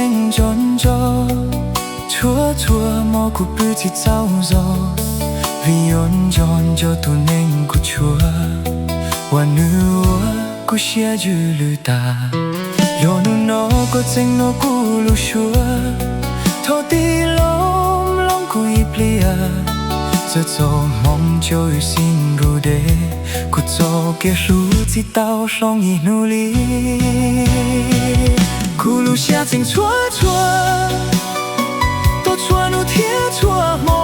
Neeg nco ntsoov, txhua txhua hmo kuv pw tsis txaus zog, vim yuav nco ntsoov tus neeg kuv tshua, uas nws ua kuv siab ywj lwj tas. Yog hnub no koj txeev hnov kuv lub suab, thov tij laug mloog kuv ib pliag, txawm txog hmoov caum wb sib nrug deb, kuv txoj kev hlub tsis tau hloov ib hnub li. Kuv lub siab txeem txhua txhua, tau txhua hnub thiab txhua hmo,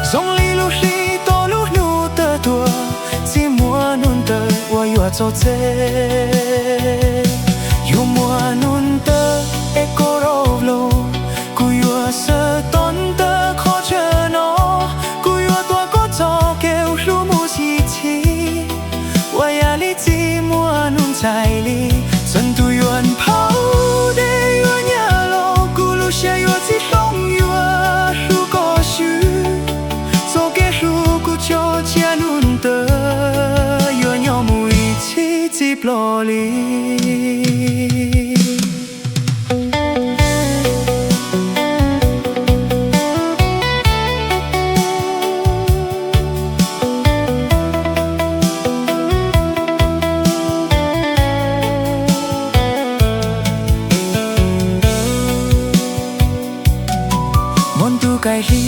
zoo li lub hli tau lub hnub tawg tuaj, tsis muaj hnub ntawd uas yuav txaus txeeb. Yuav muaj hnub ntawd es koj rov los, kuv yuav xav tau ntawm qhov chaw no, kuv yuav tuav koj txoj kev hlub mus txhij txhij, uas yam li tsis muaj hnub ntxhais li. Txawm ntuj yuav nphau dej yuav nyab los, kuv lub siab yuav tsis hloov, yuav hlub koj swb. Txoj kev hlub kuv coj cia hnub ntawd yuav nyob mus ib txhis tsis ploj li. Muaj ntuj kaim hli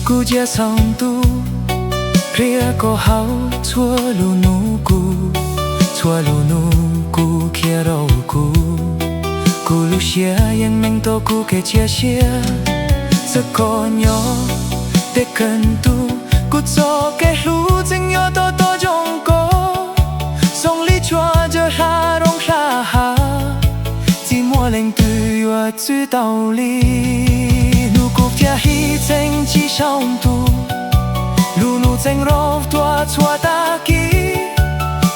kuv cia xaus ntuj, qhia koj hauv txhua lub hnub kuv, txhua lub hnub kuv khiav rau kuv. Kuv lub siab yeej meej tau kuv kev cia siab, txawm koj nyob deb kawg ntuj, kuv txoj kev hlub tseem nyob tos tos zoo koj, zoo li tshuaj ntsaws hlab roob hlab hav, tsis muaj leej twg yuav txwv tau li. Hnub kuv thiaj li txeev tsis xaus ntuj, lub hnub txeev rau tuaj txhua tag kis,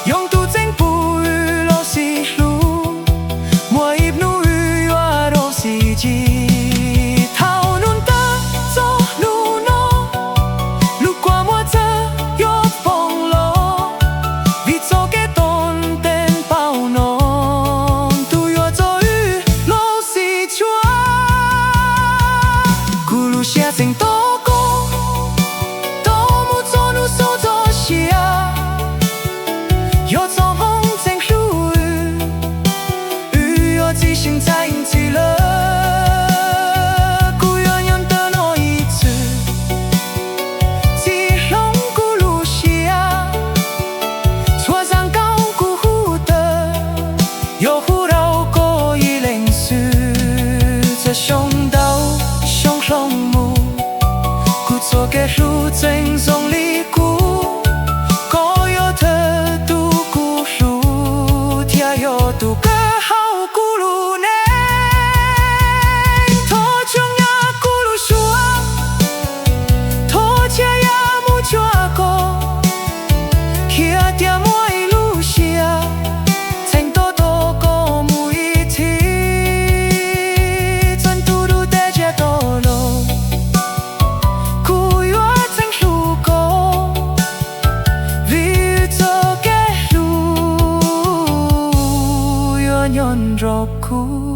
yoog tus txeev pub wb los sib hlub, muaj ib hnub wb yuav rau sib ntsib. Thaum hnub ntawd txog hnub no, lub kua muag txawm yuav poob los, vim txoj kev tob ntees npaum no, ntuj yuav tso wb los sib tshuam. Kuv lub siab tseem tos koj, tos mus txog hnub xaus txoj sia, yog txoj hmoov txeem hlub wb, wb yuav tsis sib ntxhais txhij lawm. Kuv yuav nyob ntawm no ib txwm, tsis hloov kuv lub siab. Txhua zaj nkauj kuv hu tawm, yuav hu rau koj ib leeg xwb. Txawm xyoo ntau xyoo hloov mus, kuv txoj kev hlub tseem zoo li qub. Koj yog thawj tus kuv hlub, thiab yog tus kawg hauv kuv lub neej. Thov tsom nyog kuv lub suab, thov cia yam mus cuag koj, qhia tias muaj ib lub siab txheem tos tos koj mus ib txhis. Txawm ntuj dub teb tsiab to los, kuv yuav tseem hlub koj, vim txoj kev hlub yuav nyob nrog kuv.